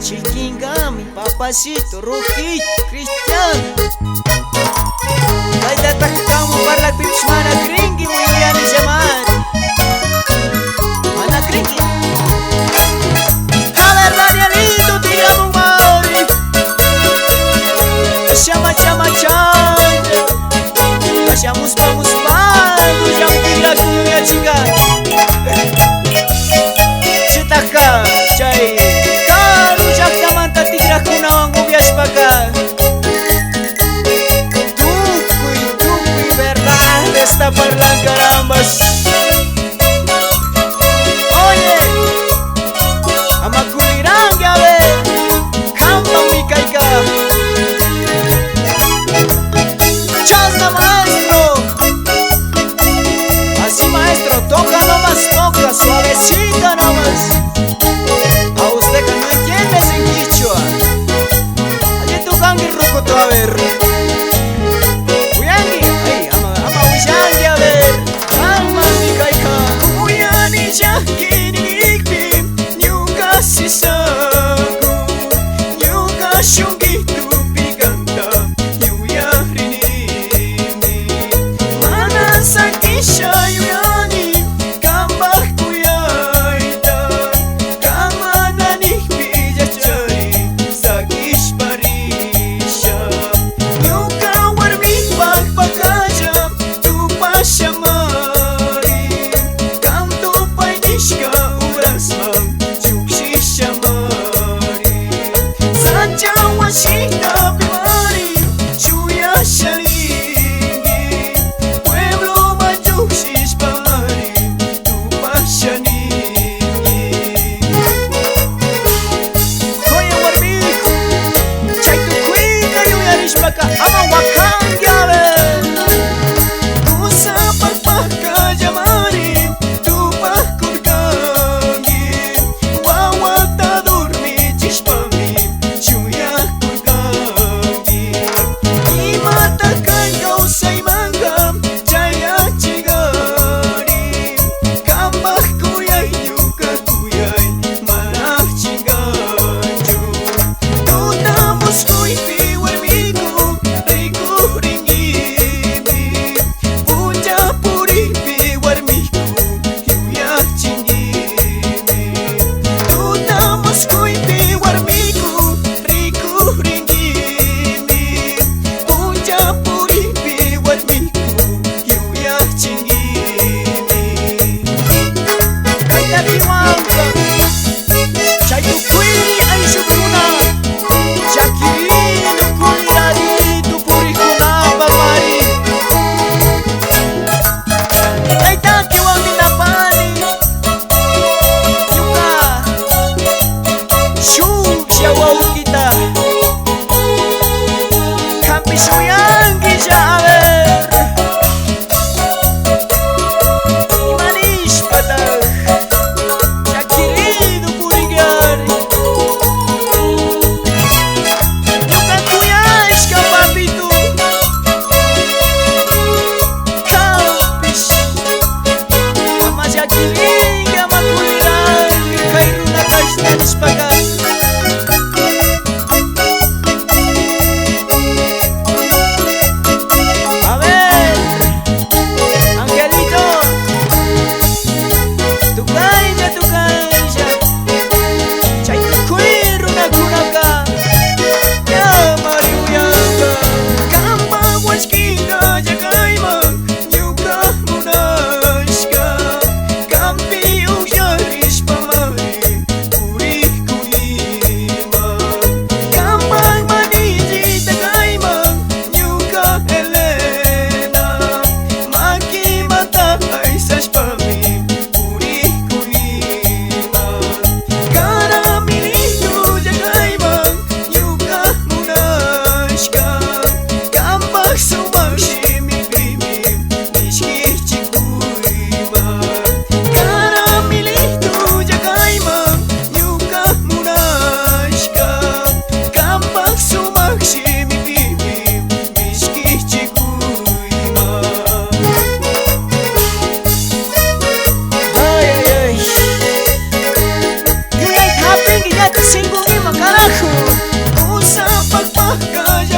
Chiquingami, papacito, rojito, cristiano. Tayta kamu parlakpipish mana crinki yuyani llamar. Mana crinki. A ver, Danielito, tiramos mari. Chama, chama, chama. Vayamos, vamos, vamos. Ya tira cuya chica. Chitaka, chay. Karu llaqtamanta tikrakunawan upiashpaka. Tukuy, tukuy verdad está parlan carambas. Oye, amakulirangi a ver, kampa mi kaika. Chasna maestro, así maestro, toca nomás, toca suavecito nomás. A usted que no entiendes en quichua. Allí tu kangi ruco a ver. Uyangi, ay, ama, ama uyangi a ver. Alma mi kaika. Uyani llakinikpi ñuka sisaku, ñuka shunkitupi kanta yuyarinimi. Mana sakisha yuyani kampaj kuyayta, kan mana nikpi yachari sakishpa risha. Ñuka warmipaj pakalla tupashamari, kan tupay nishka urasman llukshishamari. Sacha washita pimari chuyasharinki, pueblo man llukshishpamari tupashaninki. Oye, warmijo, chay tukuyta yuyarishpaka ama wakanki a ver. Kusapak pakallamari tupajkurkanki, wawata dormichishpami shuyakurkanki. Imata kay kawsaymanka chayachigari, kampaj kuyay ñuka kuyay mana chinganchu. Tuta muskuypi warmiku rikurinkimi, punlla purikpi warmiku yuyachinkimi. Tuta muskuypi warmiku rikurinkimi, punlla purikpi warmiku yuyachinkimi. Kayta kiwanka, chay tukuy ayllukuna, llakirinu kuliraritu purikunapa mari. Tayta kiwanmi napani, ñuka shuklla wawkita, kampi shuyanki ya a ver. Imanishpataj llakiridu purikyari. Ñuka kuyashka papito, kampish ama llakirinki ama kuliranki kay runa kashna nishpaka. A ver, Angelito, tukaylla, tukaylla, chay tukuy runakunaka ñamari uyanka. Kampa washkita llakayman ñuka munashka, kampi ukllarishpamari purikunima. Kampak manillita kayman ñuka Elena, makimanta aysashpami purikunima. Karamilitu llakayman ñuka munashka, kampak sumak shimipimi mishkichikuyman. Karamilitu llakayman ñuka munashka, kampak sumak shimipimi mishkichikuyman. Ay, ay, ay. Yuyayta hapinki ñata sinkunkiman. Toma, carajo. Kusapak pakalla.